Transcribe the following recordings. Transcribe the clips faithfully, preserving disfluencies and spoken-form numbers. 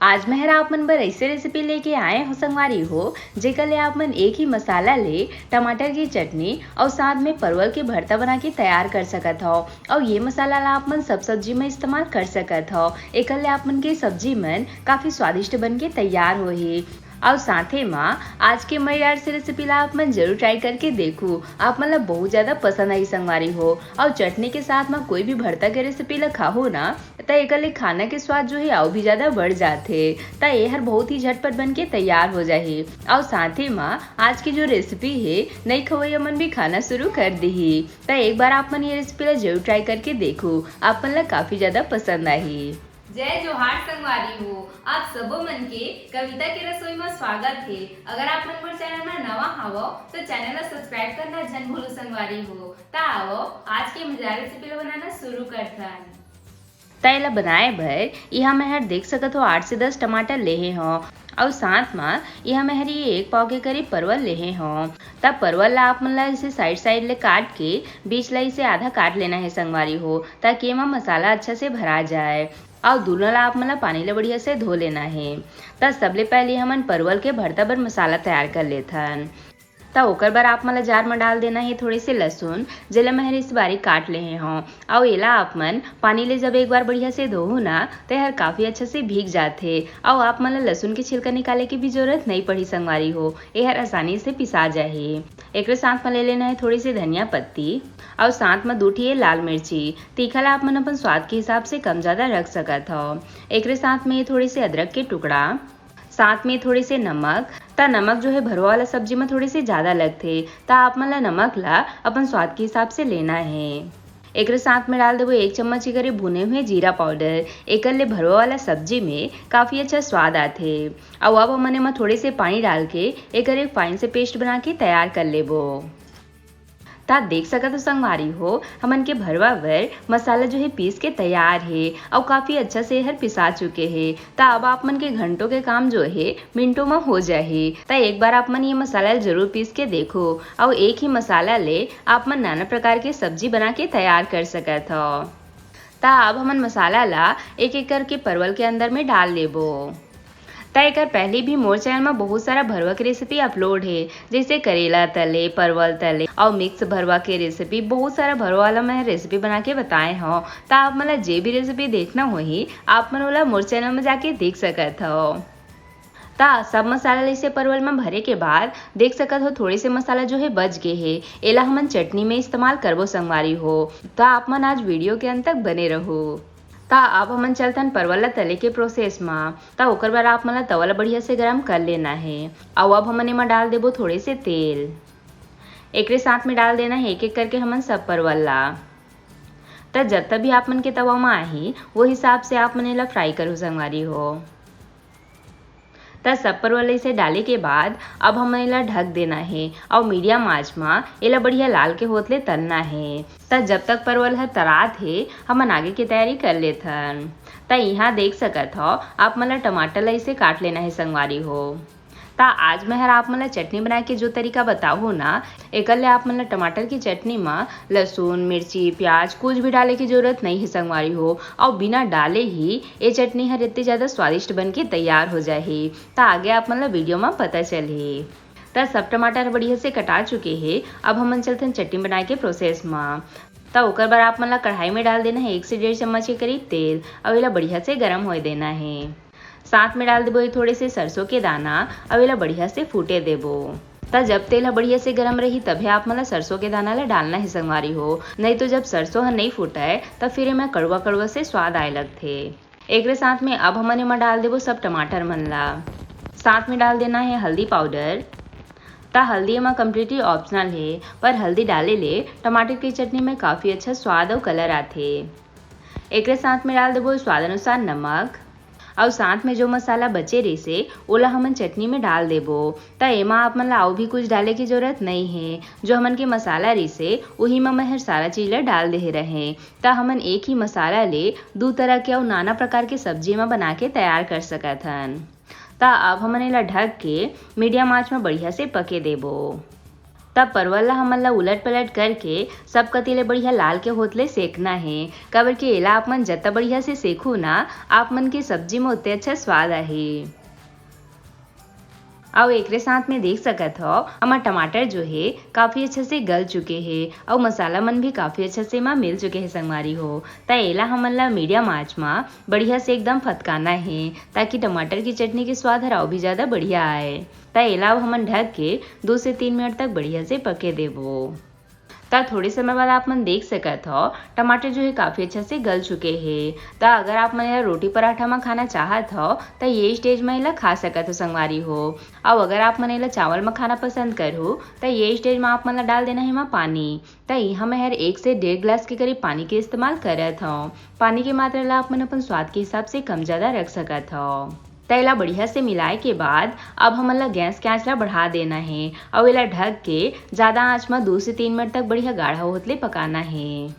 आज मैं हर आप मन बर ऐसे रेसिपी लेके आए हो संगवारी हो, जेकर ले आप मन एक ही मसाला ले टमाटर की चटनी और साथ में परवल के भरता बना के तैयार कर सकत हो। और ये मसाला ला आप मन सब सब्जी में इस्तेमाल कर सकत हो। एकर ले आप मन के सब्जी मन काफी स्वादिष्ट बन के तैयार होही। और साथे मा आज के मजेदार से रेसिपी ला आप मन जरूर ट्राई करके देखू, आप मन ला बहुत ज्यादा पसंद आई संगवारी हो। और चटनी के साथ मा कोई भी भरता के रेसिपी ला खाहू ना, त एकर ले खाना के स्वाद जो है अउ भी ज्यादा बढ़ जाथे। त एहर बहुत ही झटपट बन के तैयार हो जाही। और साथे मा आज की जो रेसिपी है, नई खवैया मन भी खाना शुरू कर दीही। त एक बार आप मन ये रेसिपी ला जरूर ट्राई करके देखू, आप मन ला काफी ज्यादा पसंद आही। जय जोहार संगवारी हो, आप सबो मन के कविता के रसोई में स्वागत है। अगर आप मन मोर चैनल में नवा हवो तो चैनल ला सब्सक्राइब करना झन भूलू संगवारी हो। त आवो आज के मजेदार रेसिपी ला बनाना शुरू करथन। त एला बनाए बर यहाँ मैं हर देख सकत हो आठ से दस टमाटर लेहे हो। और साथ मा यहाँ मैं हर ये एक पाव के करीब परवल लेहे हो। त परवल ला आप मन ला इसे साइड साइड ले काट के बीच ला इसे आधा काट लेना है संगवारी हो, ताकि एमा मसाला अच्छा से भरा जाए। और दोनों ला आप मन ला पानी ले बढ़िया से धो लेना है। त सबले पहले हमन परवल के भरता बर मसाला तैयार कर लेथन। त ओकर बर आप मन ला जार में डाल देना है थोड़े से लहसुन, जेला मैं हर इस बारीक काट लेहे हों। अउ एला आप मन पानी ले जब एक बार बढ़िया से धोहू ना, त एहर काफी अच्छा से भीग जाथे। अउ आप मन ला लहसुन के छिलका निकाले के भी जरूरत नहीं पड़ी संगवारी हो, एहर आसानी से पिसा जाही। एकरे साथ में ले लेना है थोड़ी सी धनिया पत्ती, अउ साथ में दू ठी ये लाल मिर्ची। तीखा ला आप मन अपन स्वाद के हिसाब से कम ज्यादा रख सकत हो। एकरे साथ में ये थोड़े से अदरक के टुकड़ा, साथ में थोड़े से नमक। त नमक जो है भरवा वाला सब्जी में थोड़े से ज्यादा लगथे, त आप मन ला नमक ला अपन स्वाद के हिसाब से लेना है। एकरे साथ में डाल देबो एक चम्मच के करीब भुने हुए जीरा पाउडर। एकर ले भरवा वाला सब्जी में काफी अच्छा स्वाद आथे। अउ अब हमन एमा थोड़े से पानी डाल के एकर एक फाइन से पेस्ट बना के तैयार कर लेबो। त देख सकत हो संगवारी हो, हमन के भरवा बर मसाला जो है पीस के तैयार हे अउ काफी अच्छा से एहर पिसा चुके हे। त अब आप मन के घंटों के काम जो है मिनटों में हो जाही। त एक बार आप मन ये मसाला ल जरूर पीस के देखो, अउ एक ही मसाला ले आप मन नाना प्रकार के सब्जी बना के तैयार कर सकत हो। त अब हमन मसाला ला एक एक करके परवल के अंदर में डाल लेबो। त एकर पहले भी मोर चैनल में बहुत सारा भरवा के रेसिपी अपलोड हे, जैसे करेला तले, परवल तले अउ मिक्स भरवा के रेसिपी। बहुत सारा भरवा वाला मैं रेसिपी बना के बताए हव। त आप मन ला जे भी रेसिपी देखना होही, आप मन ओला मोर चैनल में जाके देख सकत हव। त सब मसाला ला इसे परवल में भरे के बाद देख सकत हो, थोड़े से मसाला जो है बच गे हे। एला हमन चटनी में इस्तेमाल करबो संगवारी हो। त आप मन आज वीडियो के अंत तक बने रहू। त अब हमन चलथन परवल ला तले के प्रोसेस मा। त ओकर बर आप मन ला तवा ला बढ़िया से गरम कर लेना हे। अउ अब हमन एमा डाल देबो थोड़े से तेल। एकरे साथ में डाल देना हे एक एक करके हमन सब परवल ला। त जतका भी आप मन के तवा मा आही, वो हिसाब से आप मन एला फ्राई करो संगवारी हो। त सब परवल इसे डाले के बाद अब हमन एला ढक देना हे अउ मीडियम आंच मा एला बढ़िया लाल के होत ले तलना हे। त जब तक परवल ह तरात हे, हमन आगे के तैयारी कर लेथन। त इहाँ देख सकत हव, आप मन ला टमाटर ला इसे काट लेना हे संगवारी हो। त आज मैं हर आप मन ला चटनी बनाए के जो तरीका बताहूँ ना, एकर ले आप मन ला टमाटर की चटनी मा लहसुन, मिर्ची, प्याज कुछ भी डाले की जरूरत नहीं है संगवारी हो। अउ बिना डाले ही ये चटनी हर इतनी ज्यादा स्वादिष्ट बन के तैयार हो जाही। त आगे आप मन ला वीडियो मा पता चलही। त सब टमाटर बढ़िया से कटा चुके हे। अब हमन चलथन चटनी बनाए के प्रोसेस मा। त ओकर बर आप मन ला कढ़ाई में डाल देना है एक से डेढ़ चम्मच के करीब तेल, अउ एला बढ़िया से गरम होए देना है। साथ में डाल देबो ये थोड़े से सरसों के दाना, अउ एला बढ़िया से फूटे देबो। त जब तेल ह बढ़िया से गरम रही, तभे आप मन ला सरसों के दाना ला डालना है संगवारी हो, नहीं तो जब सरसों ह नहीं फूटय, त फिर एमा कड़वा कड़वा से स्वाद आए लगथे। एकरे साथ में अब हमन एमा डाल देबो सब टमाटर मन ला। साथ में डाल देना है हल्दी पाउडर। त हल्दी एमा कम्प्लीटली ऑप्शनल हे, पर हल्दी डाले ले टमाटर की चटनी में काफी अच्छा स्वाद अउ कलर आथे। एकरे साथ में डाल देबो स्वाद अनुसार नमक, अउ साथ में जो मसाला बचे रहिसे, ओला हमन चटनी में डाल देबो। त एमा आप मन ला अउ भी कुछ डाले की जरूरत नई हे। जो हमन के मसाला रहिसे, उही म मैं हर सारा चीज ला डाल देहे रहें। त हमन एक ही मसाला ले दू तरह के अउ नाना प्रकार के सब्जी म बना के तैयार कर सकत हन। त अब हमन एला ढक के मीडियम आंच म बढ़िया से पके देबो। तब परवल ला हमन ला उलट पलट करके सब कति ले बढ़िया लाल के होत ले सेकना हे, काबर कि एला आप मन जत्ता बढ़िया से सेकहू ना, आप मन के सब्जी में ओत्ते अच्छा स्वाद आही। अउ एकरे साथ में देख सकत हव, हमर टमाटर जो हे काफी अच्छा से गल चुके हे, अउ मसाला मन भी काफी अच्छा से एमा मिल चुके हे संगवारी हो। त एला हमन ला मीडियम आंच मा बढ़िया से एकदम फतकाना हे, ताकि टमाटर की चटनी के स्वाद हर अउ भी ज्यादा बढ़िया आए। त एला अब हमन ढक के दो से तीन मिनट तक बढ़िया से पके देबो। त थोड़े समय बाद आप मन देख सकत हव, टमाटर जो हे काफी अच्छा से गल चुके हे। त अगर आप मन एला रोटी पराठा म खाना चाहत हव, त ये स्टेज म एला खा सकत हव संगवारी हो। अउ अगर आप मन एला चावल म खाना पसंद करहू, त ये स्टेज म आप मन ला डाल देना हे एमा पानी। त इहाँ मैं हर एक से डेढ़ गिलास के करीब पानी के इस्तेमाल करत हव। पानी के मात्रा ला आप मन अपन स्वाद के हिसाब से कम ज्यादा रख सकत हव। त एला बढ़िया से मिलाए के बाद अब हमन ला गैस के आंच ला बढ़ा देना हे, अउ एला ढक के ज्यादा आंच म दो से तीन मिनट तक बढ़िया गाढ़ा होत ले पकाना हे।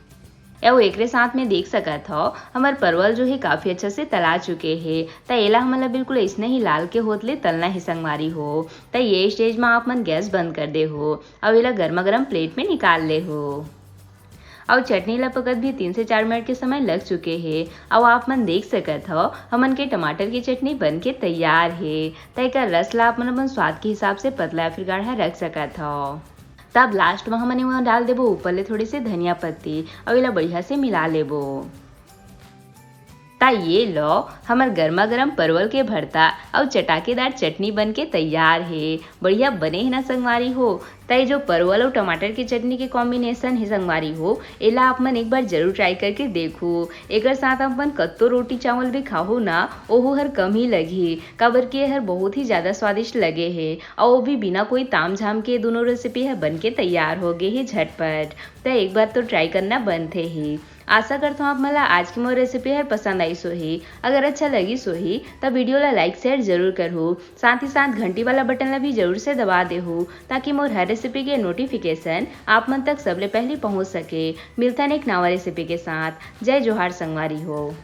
अउ एकरे साथ में देख सकत हव, हमर परवल जो हे काफी अच्छा से तला चुके हे। त एला हमन ला बिल्कुल अइसने ही लाल के होत ले तलना हे संगवारी हो। त ये स्टेज म आप मन गैस बंद कर देहू, अउ एला गर्मा गर्म प्लेट में निकाल लेहू। अउ चटनी ला पकत भी तीन से चार मिनट के समय लग चुके हे। अउ आप मन देख सकत हव, हमन के टमाटर के चटनी बन के तैयार हे। त एकर रस ला आप मन अपन स्वाद के हिसाब से पतला या फिर गाढ़ा रख सकत हव। तब लास्ट म हमन एमा डाल देबो ऊपर ले थोड़े से धनिया पत्ती, अउ एला बढ़िया से मिला लेबो। त ये लो, हमर गर्मा गर्म परवल के भरता अउ चटाकेदार चटनी बन के तैयार हे। बढ़िया बने हे ना संगवारी हो? त ये जो परवल अउ टमाटर के चटनी के कॉम्बिनेशन हे संगवारी हो, एला आप मन एक बार जरूर ट्राई करके देखहू। एकर साथ आप मन कत्तो रोटी चावल भी खाहू ना, ओहू हर कम ही लगही, काबर कि ये हर बहुत ही ज्यादा स्वादिष्ट लगे हे, अउ वो भी बिना कोई ताम झाम के। दोनों रेसिपी हर बन के तैयार हो गे हे झटपट। त एक बार तो ट्राई करना बनथे ही। आशा करथव आप मन ला आज के मोर रेसिपी हर पसंद आइस होही। अगर अच्छा लगिस होही, त वीडियो ला लाइक शेयर जरूर करहू। साथ ही साथ घंटी वाला बटन ला भी जरूर से दबा देहू, ताकि मोर हर रेसिपी के नोटिफिकेशन आप मन तक सबले पहले पहुंच सके। मिलथन एक नवा रेसिपी के साथ। जय जोहार संगवारी हो।